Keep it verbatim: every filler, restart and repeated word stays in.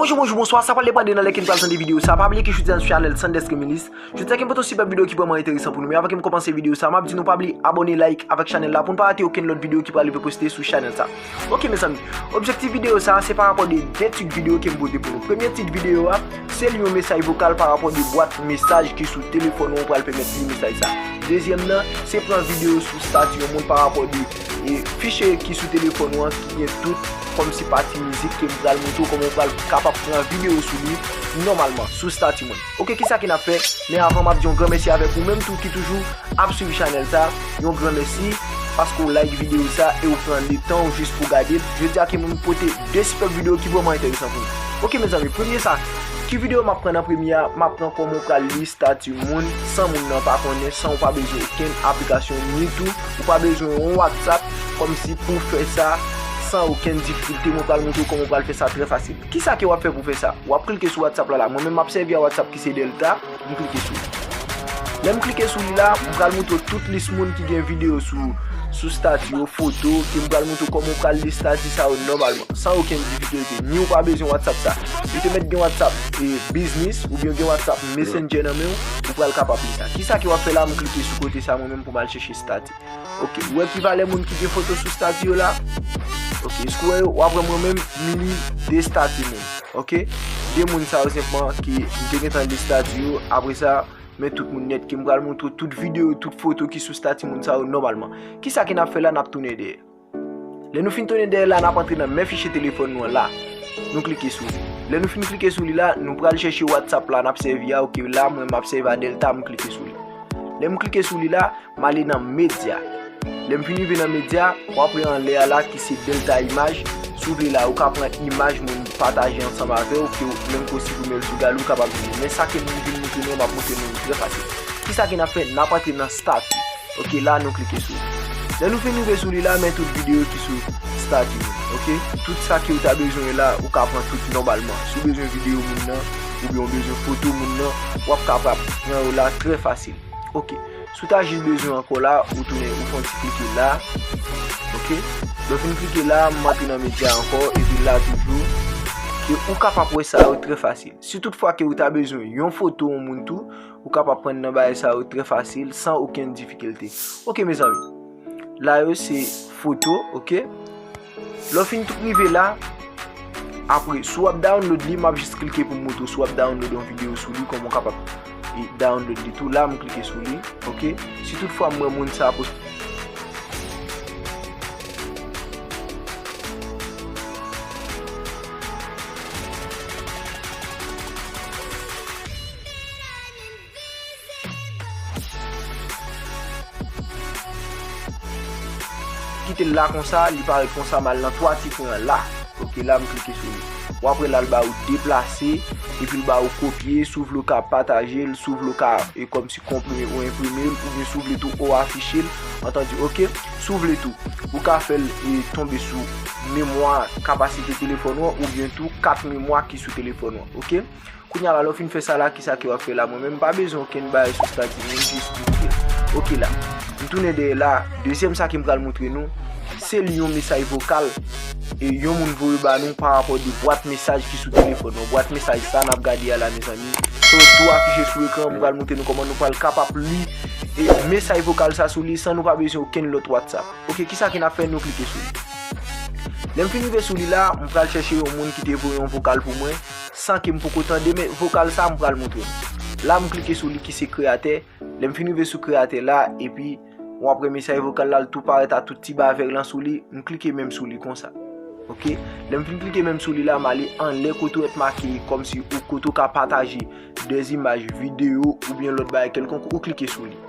Bonjou, bonjou, bonswa, sa pral depann de nan lè ke n pral tande videyo sa. Pa bliye ke jodi a n sou chanèl Sanders Remillis. Jodi a ke m pote yon sipèb videyo ki vrèman enteresan pou nou, men avan ke m kòmanse videyo sa, m ap di nou pa bliye abòne, like avèk chanèl la pou n pa rate okenn lòt videyo ki pral rive poste sou chanèl sa. Ok, mezanmi, objektif videyo sa, se pa rapò de de tit videyo ke m pote pou nou. Premye tit videyo a, se li yon mesaj vokal pa rapò de bwat mesaj ki sou telefòn ou, ou pral pèmèt li mesaj sa. Dezyèm nan, se pran videyo sou stati yon moun pa rapò de, e, fichye ki sou telefòn ou an, ki gen tout kòmsi pati mizik ke m pral montre w kòman w pral kapab pran videyo sou li nòmalman, sou stati moun. Ok, kisa ke n ap fè? Men avan, m ap di yon gran mèsi avèk ou menm tou ki toujou ap swiv chanèl sa, yon gran mèsi paske w like videyo sa e w pran letan w jis pou gade l. Jodi a ke m pote de sipèb videyo ki vrèman enteresan pou nou. Ok, mezanmi, premye sa, ki videyo m ap pran an premye a? M ap pran kòman w pral li stati moun san moun nan pa konnen, san w pa bezwen okenn aplikasyon, ni tou, ou pa bezwen yon WhatsApp, kòmsi pou w fè sa san okenn difikilte. Mwen pral montre w kòman w pral fè sa trè fasil. Kisa ke w ap fè pou fè sa? W ap klike sou WhatsApp la la. Mwen menm m ap sèvi a WhatsApp ki se Delta. M klike sou li. Lè m klike sou li la, m pral montre w tout lis moun ki gen videyo sou, sou stati yo, foto, ke m pral montre w kòman w pral li stati sa yo nòmalman, san okenn difikilte. Ni w pa bezwen WhatsApp sa. Ou te mèt gen WhatsApp, e, business, oubyen w gen WhatsApp Messenger nan men w, ou pral kapab li sa. Kisa ke w ap fè la? M klike sou kote sa mwen menm pou m al chèche stati. Ok, ou wè ki valè moun ki gen foto sou stati yo la? Ok, èske w wè yo? W ap wè mwen menm, m li de stati moun. Ok? De moun sa yo senpman ki m te gentan li stati yo. Apre sa, men tout moun nèt ke m pral montre w tout videyo, tout foto ki sou stati moun sa yo nòmalman. Kisa ke n ap fè la? N ap tounen dèyè. Lè nou fin tounen dèyè la, n ap antre nan men fichye telefòn nou an la. Nou klike sou li. Lè nou fin klike sou li la, nou pral chèche WhatsApp la n ap sèvi a. Ok, la, mwen, m ap sèvi a Delta, m klike sou li. Lè m klike sou li la, m ale nan medya. Lè m fin rive nan medya, w ap wè anlè a la ki se Delta Imaj. Si w vle la, ou ka pran imaj moun pataje ansanm avè w, ke w menm ke w siprime l sou gal ou, ou kapab vini. Men sa ke m vin montre nou, m ap montre nou trè fasil. Kisa ke n ap fè? N ap antre nan stati. Ok, la nou klike sou li. Lè nou fin rive sou li la, men tout videyo ki sou stati nou. Ok? Tout sa ke w ta bezwen la, ou ka pran tout nòmalman. Si w bezwen videyo moun nan, oubyen w bezwen foto moun nan, w ap kapab pran yo la trè fasil. Ok. Si w ta jis bezwen ankò la, ou tounen, ou fè yon ti klike la. Ok. Lè w fin klike la, m antre nan medya ankò, epi la toujou, ke ou kapab wè sa yo trè fasil. Si toutfwa ke ou ta bezwen yon foto yon moun tou, ou kapab pran nan bagay sa yo trè fasil, san okenn difikilte. Ok, mezanmi. La yo se foto, ok? Lè w fin tout rive la, apre, si w ap download li, m ap jis klike pou m montre w si w ap download yon videyo sou li, kòman w kapab, e, download li tou. La, m klike sou li, ok? Si toutfwa m wè moun sa a poste. Kite l la konsa, li parèt konsa, m al nan twa ti pwen an la. Ok, la m klike sou li. W ap wè la l ba ou deplase, epi l ba ou kopye, si w vle w ka pataje l, si w vle w ka, e, kòmsi konprime ou enprime l, oubyen si w vle tou ou afiche l, antandi, ok? Si w vle tou, ou ka fè l, e, tonbe sou memwa kapasite telefòn ou an, oubyen tou kat memwa ki sou telefòn ou an, ok? Kounye a la, lè w fin fè sa la, kisa ke w ap fè la? Mwen menm, m pa bezwen okenn bagay sou stati, mwen jis montre. Ok la. M tounen dèyè la. Dezyèm sa ke m pral montre nou, se li yon mesaj vokal, e, yon moun voye ba nou pa rapò de bwat mesaj ki sou telefòn nou. Bwat mesaj sa n ap gade a la, mezanmi. Se yon tou afiche sou ekran, m pral montre nou kòman nou pral kapab li, e, mesaj vokal sa sou li san nou pa bezwen okenn lòt WhatsApp. Ok, kisa ke n ap fè? Nou klike sou li. Lè m fin rive sou li la, m pral chèche yon moun ki te voye yon vokal pou mwen, san ke m poko tande, men vokal sa m pral montre nou. La, m klike sou li ki se kreyatè. Lè m fin rive sou kreyatè la, epi w ap wè mesaj vokal la, l tou parèt a tout ti ba vè lan sou li, m klike menm sou li konsa. Ok? Lè m fin klike menm sou li la, m ale anlè kote w wè t make kòmsi ou kote w ka pataje dè imaj, videyo, oubyen lòt bagay kèlkonk, ou klike sou li.